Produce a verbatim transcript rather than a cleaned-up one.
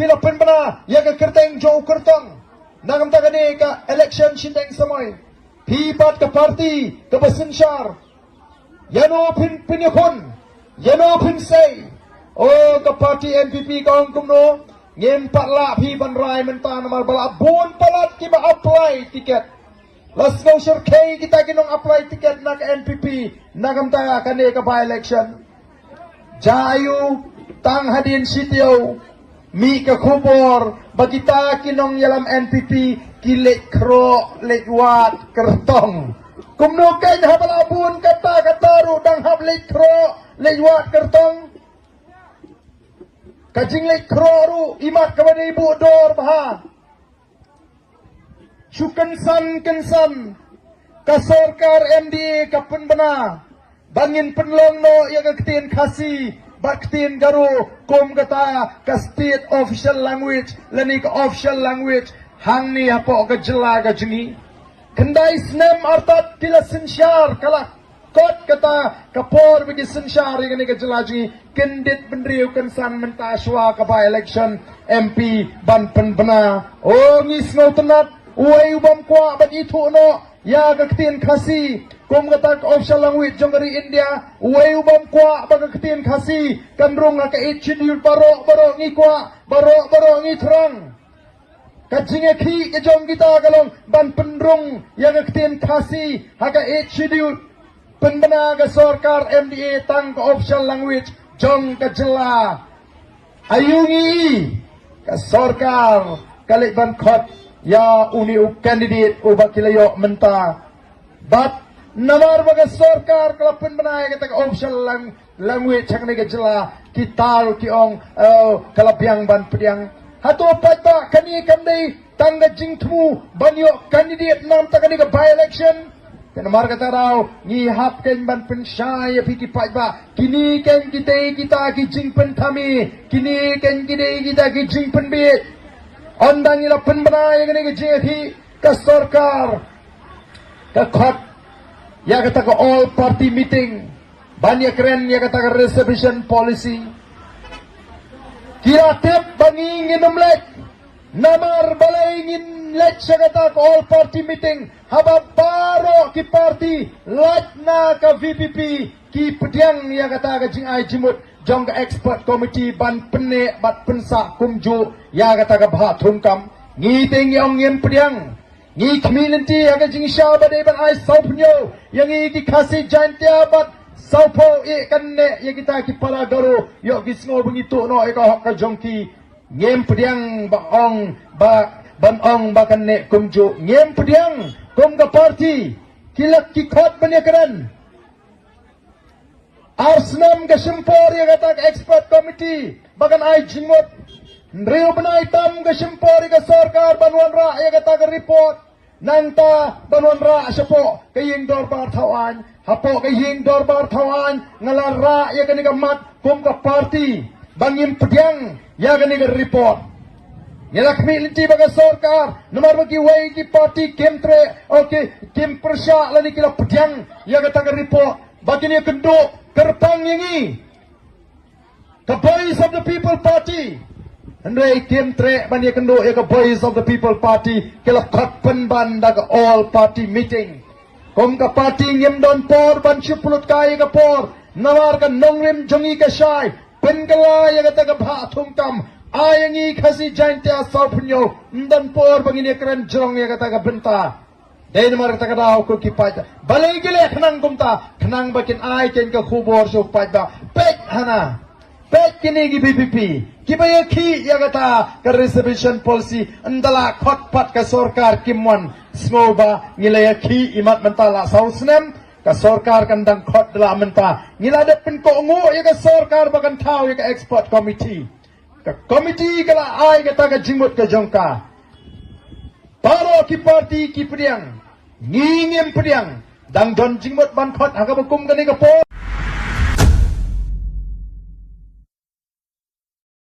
Phi la pynbna ïa ka kyrteng jong u kyrtong na ka bynta kane ka election shiteng samoi. Phi pat ka party kaba synshar, ïano phin pynïakhun, ïano phin sei? O, ka party N P P ka ong kumno? Ngim pat lah phi ban rai mynta namar ba la bun palat kiba apply ticket. La sngewshyrkhei kita ki nong apply ticket na ka N P P na ka bynta kane ka by election. Jia aiu tang hadien shi taïew, mih ka khubor ba kita ki nongïalam N P P ki leit khroh leit wad kyrtong. Kumno kein haba la bun kata kata ruh dang hap leit khroh leit wad kyrtong? Ka jingleit khroh ruh imat kaba dei buh dor bha. Shu kynsan kynsan ka sorkar M D A ka pynbna ba ngin pynlong noh ïa ka ktien Khasi bad ktien Garo kum kata ka state official language lane ka official language hangne hapoh ka jylla ka jong ngi. Khyndai snem artat ki la synshar ka la kot kata ka por ba ki synshar ïa kane ka jylla jong ngi. Kyndit bynriew kynsan mynta shuwa ka by election M P ban pynbna. O, ngi sngewtynnat, uei u bym kwah ban ithuh noh ïa ka ktien Khasi kum kata ka official language jong ka ri India? Uei u bym kwah ba ka ktien Khasi kan rung ha ka Eighth Schedule? Baroh baroh ngi kwah, baroh baroh ngi thrang. Ka jingïakhih ka jong kita ka long ban pynrung ïa ka ktien Khasi ha ka Eighth Schedule. Pynbna ka sorkar M D A tang ka official language jong ka jylla. Aiu ngi i ka sorkar ka leit ban khot ïa une u candidate uba ki la ïoh mynta? Bad namar ba ka sorkar ka la pynbna ïa kata ka official lang-, language ha kane ka jylla, ki taw ki ong, eh, ka la biang ban pdiang. Hato paidbah kane kam dei tang ka jingthmu ban ïoh candidate na ka bynta kane ka by election? Te namar kata ka daw ngi hap kein ban pynshai ïa phi ki paidbah, kine kein ki dei kita ki jingpynthame, kine kein ki dei kita ki jingpynbiej. Ynda ngi la pynbna ïa kane ka jingïakhih, ka sorkar ka khot ïa kata ka all party meeting ban ïakren ïa kata ka reservation policy. Ki la tip ba ngi ngin ym leit. Namar balei ngin leit sha kata ka all party meeting haba baroh ki party lait na ka V P P ki pdiang ïa kata ka jingai jingmut jong ka expert committee ban pynneh bad pynsah kumjuh ïa kata ka bhah thungkam? Ngi te ngi ong ngim pdiang. Ngi khmih lynti ha ka jingshisha ba dei ban ai sawphew ïa ngi ki Khasi Jaintia bad sawphew eh kan neh ïa kita ki para Garo, ïoh ki sngew ba ngi tuh noh ïa ka hok ka jong ki. Ngim pdiang ba ong ba, ban ong ba kan neh kumjuh. Ngim pdiang kum ka party. Ki la ki khot ban ïakren. Ar snem ka shim por ïa kata ka expert committee ba kan ai jingmut. Hynriew bnai tam ka shim por ïa ka sorkar ban wanrah ïa kata ka report. Nangta ban wanrah shapoh ka ïing dorbar thaw aiñ. Hapoh ka ïing dorbar thaw aiñ nga la rah ïa kane ka mat kum ka party ba ngim pdiang ïa kane ka report. Ngi la khmih lynti ba ka sorkar namar ba kiwei ki party kim treh, okay, kim pyrshah lane ki la pdiang ïa kata ka report. Ba kin ïakynduh kyrpang ïa ngi, ka Voice of the People Party. Hynrei kim treh ban ïakynduh ïa ka Voice of the People Party, ki la khot pynban da ka all party meeting. Kum ka party ngim don por ban shu pynlut kai ïa ka por namar ka nongrim jong ngi ka shai. Pynkylla ïa kata ka bhah thungkam. Ai ïa ngi Khasi Jaintia sawphew. Ym don por ba ngin ïakren jrong ïa kata ka bynta. Dei namar kata ka daw ko ki paidbah. Balei ki leh khnang kumta? Khnang ba kin ai kein ka khubor sha u paidbah. Peit hana. Peit kine ki V P P kiba ïakhih ïa kata ka reservation policy. Ynda la khot pat ka sorkar kim wan. Sngew ba ngi la ïakhih imat mynta la saw snem. Ka sorkar kan dang khot da la mynta. Ngi la dep pynkohnguh ïa ka sorkar ba kan thaw ïa ka expert committee. Ka committee ka la ai kata ka jingmut ka jong ka. Baroh ki party ki pdiang. Ngi ngim pdiang. Dang don jingmut ban khot ha kaba kum kane ka por.